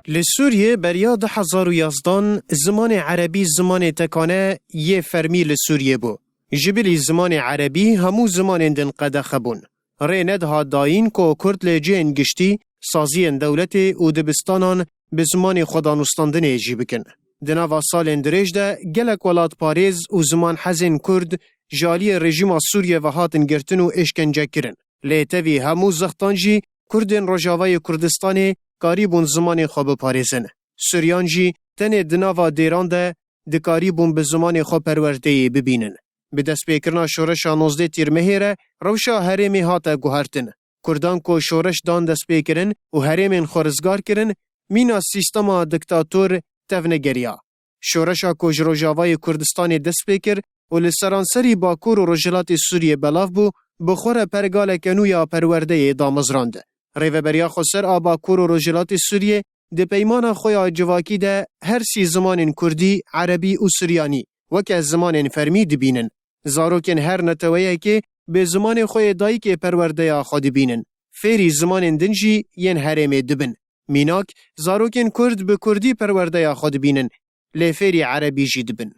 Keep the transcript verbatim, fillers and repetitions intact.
Li Sûriyê beriya du hezar û yazdan zimanê erebî zimanê tekane yê fermî li Sûriyê bû. Ji bilî zimanê erebî hemû zimanên din qedexe bûn. Rê nedihat dayîn ku Kurd li cihên giştî, saziyên dewletê û dibistanan bi zimanê xwe danûstandinê jî bikin. Di nava salên dirêj de gelek welatparêz û zimanhezên Kurd ji aliyê rejîma Sûriyê ve hatin girtin û êşkence kirin. Lê tevî hemû zextan jî Kurdên Rojavayê Kurdistanê karîbûn zimanê xwe biparêzin. Suryan jî tenê di nava dêran de dikarîbûn bi zimanê xwe perwerdeyê bibînin. Bi destpêkirina şoreşa nozdeh Tîrmehê re rewşa herêmê hate guhertin. Kurdan ku şoreş dan destpêkirin û herêmên xwe rizgar kirin, mîna sîstema diktator tevnegeriya. Şoreşa ku ji Rojavayê Kurdistanê dest pê kir û li seranserî Bakur û Rojhilatê Sûriyê belav bû, bi xwe re pergaleke nû ya perwerdeyê damezrand. Rêveberiya Xweser a Bakur û Rojhilatê Sûriyê di peymana xwe ya civakî de her sî zimanên Kurdî, Erebî û Suryanî weke zimanên fermî dibînin. Zarokên her neteweyekê bi zimanê xwe yê dayikê perwerdeya xwe dibînin. Fêrî zimanên din jî yên herêmê dibin. Mînak, zarokên Kurd bi Kurdî perwerdeya xwe dibînin, lê fêrî Erebî jî dibin.